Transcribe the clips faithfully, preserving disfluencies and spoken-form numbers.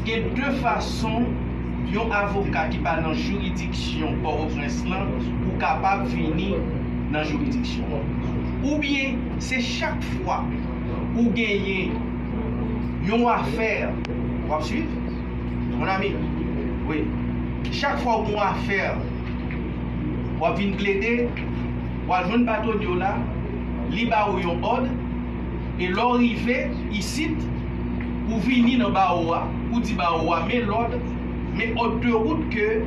Gen de fason yon avoka ki pa nan jiridiksyon Pòtoprens lan pou kapab vini nan jiridiksyon an. Oubyen se chak fwa ou genyen yon afè, w ap swiv? Mon ami, wi. Chak fwa ou gen yon afè, w ap vin plede, w al jwenn batonye w la, li ba ou yon òd, e lè w rive isit, ou vini nan bawo a, ou di bawo a, men lòd, men òd de wout ke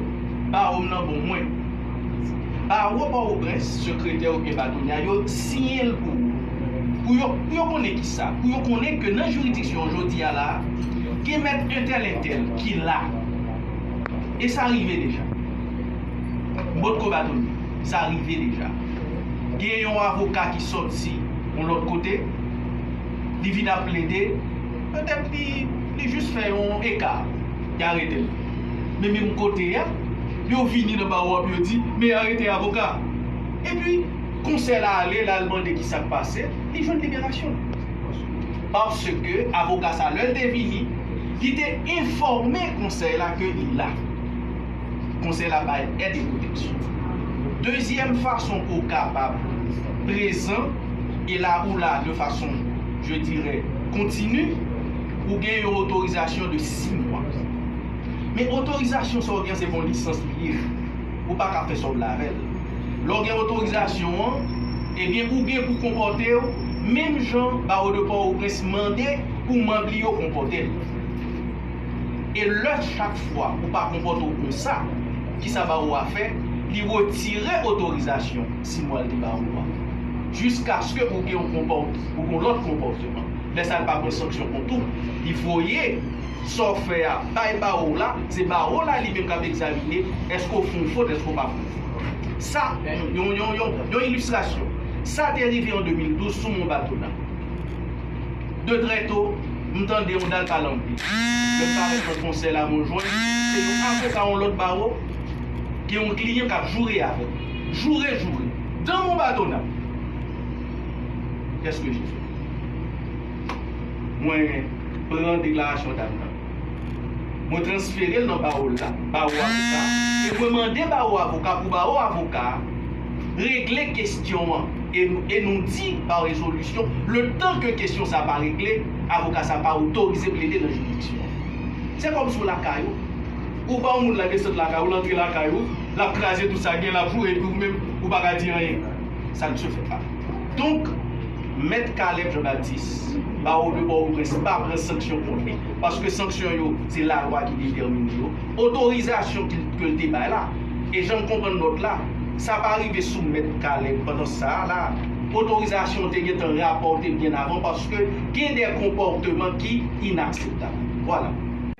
bawo m nan ban mwen. Bawo Pòtoprens, sekretè oubyen batonye a, yo siyen l pou ou. Pou yo, pou yo konnen kisa? Pou yo konnen ke nan jiridiksyon jodi a la, gen mèt entèl entèl ki la. E sa rive deja. M potko batonye. Sa rive deja. Gen yon avoka ki sòti yon lòt kote, li vin ap plede, petèt li, li jis fè yon eka, y arete l. Men menm kote a, yo vini nan bawo a pou yo di, men arete avoka. Epi, konsèy la ale, l al mande ki sa k pase, li jwenn liberasyon l. Paske avoka sa, lè l te vini, li te enfòme konsèy la ke li la. Konsèy la bay èd e pwoteksyon. Dezyèm fason pou w kapab prezan, e la ou la de fason, je dirais, continue, ou gen yon otorizasyon de sis mwa. Men otorizasyon sa w gen, se pou yon lisans li ye. Ou pa ka fè sa w vle avè l. Lè w gen otorizasyon an, ebyen, ou gen pou konpòte w menm jan Bawo de Pòtoprens mande pou manm li yo konpòte l. E lè chak fwa ou pa konpòte w konsa, kisa bawo a fè? Li retire otorizasyon sis mwa l te ba ou a. Jiskaske ou gen yon konpòt-, ou gen yon lòt konpòteman. Lè sa, l pa pran sanksyon kont ou. Li voye sa w fè a bay bawo la, se bawo la li menm k ap egzamine èske w fè yon fot, èske w pa fè yon fot. Sa, yon, yon, yon, yon, yon ilistrasyon. Sa te rive an de mil douz sou Mont Batona. De trè to, m tande yon dal pale anpil. Lè m parèt nan konsèy la, mwen jwenn se yon avoka yon lòt bawo, gen yon kliyan k ap joure avè l. Joure, joure. Dan Mont Batona. Qu'est-ce que j'ai fait? Mwen pran deklarasyon dam nan. Mwen transfere l nan bawo la, bawo avoka, e mwen mande bawo avoka pou bawo avoka regle kesyon an. E, e nou di pa rezolisyon, letan ke kesyon sa pa regle, avoka sa pa otorize plede nan jiridiksyon an. Se kòmsi w lakay ou, ou ba yon moun la desant lakay ou, l antre lakay ou, l ap kraze tout sa gen, l ap joure, epi ou menm, ou pa ka di anyen. Ça ne se fait pas. Donk, Mèt Caleb Jean Baptiste, bawo de Pòtoprens pa pran sanksyon kont li, paske sanksyon yo, se lalwa ki detèmine yo. Otorizasyon ki, ke l te bay la, e jan m konprann nòt la, sa pa rive sou Mèt Caleb pandan sa a la, otorizasyon te gentan rapòte byen avan, paske gen de konpòteman ki inakseptab. Vwala.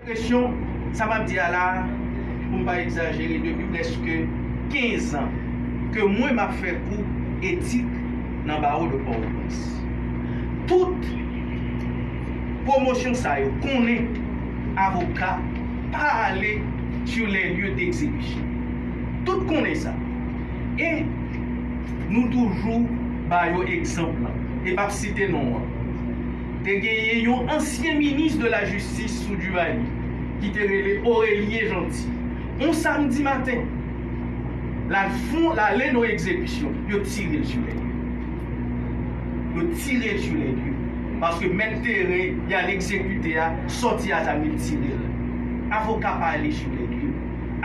Presyon, sa m ap di a la, pou m pa egzajere, depi prèske kenz an ke mwen m ap fè kou etik nan bawo de Pòtoprens. Tout pwomosyon sa yo konnen avoka pa ale sur les lieux d'exécution. Tout konnen sa. E nou toujou ba yo egzanp lan. E p ap site non an. Te genyen yon ansyen minis de la jistis sou Duvalier ki te rele Aurélien Jeanty. On samdi maten, l al fon, l ale nan egzekisyon, yo tire l sou lè. Yo tire l sou lè. Paske mèt teren y al egzekite a sòti a zam li tire l. Avoka pa ale sou lè.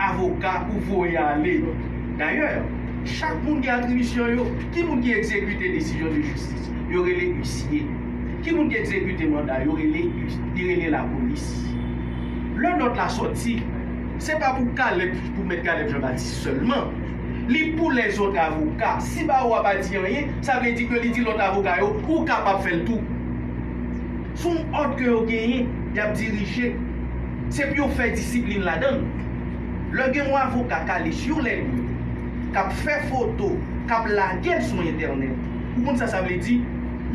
Avoka ou voye ale. Dayè, chak moun gen atribisyon yo. Ki moun ki egzekite desizyon de jistis? Yo rele isye. Ki moun ki egzekite manda? Yo rele, li rele lapolis. Lè nòt la sòti, se pa pou Caleb, pou mèt Caleb Jean Baptiste sèlman. Li pou lèzòt avoka. Si bawo a pa di anyen, sa vle di ke li di lòt avoka yo, ou kapab fè l tou. Se yon òd ke yo genyen, y ap dirije. Se pou yo fè disiplin ladan l. Lè gen yon avoka k ale sou lè li, k ap fè foto, k ap lage l sou entènèt, ou konn sa sa vle di?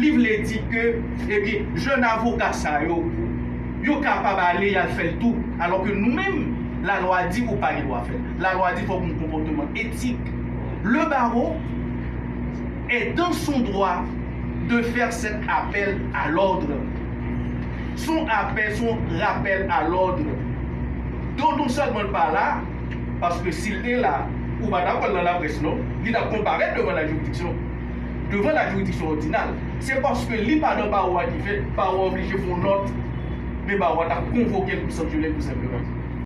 Li vle di ke, ebyen, jèn avoka sa yo, yo kapab ale y al fè l tou. Alò ke nou menm, lalwa di ou pa gen dwa fè l. Lalwa di fòk ou gen yon konpòteman etik. Le barreau est dans son droit de faire cet appel à l'ordre. Se yon apèl, se yon rapèl a lòd. Dodon sèlman pa la, paske si l te la, ou pa t ap wè l nan laprès non, li t ap konparèt devan la jiridiksyon. Devan la jiridiksyon òdinal. Se paske li pa nan bawo a ki fè bawo a oblije fè yon nòt, men bawo a t ap konvoke l pou sanksyone l tou senpleman.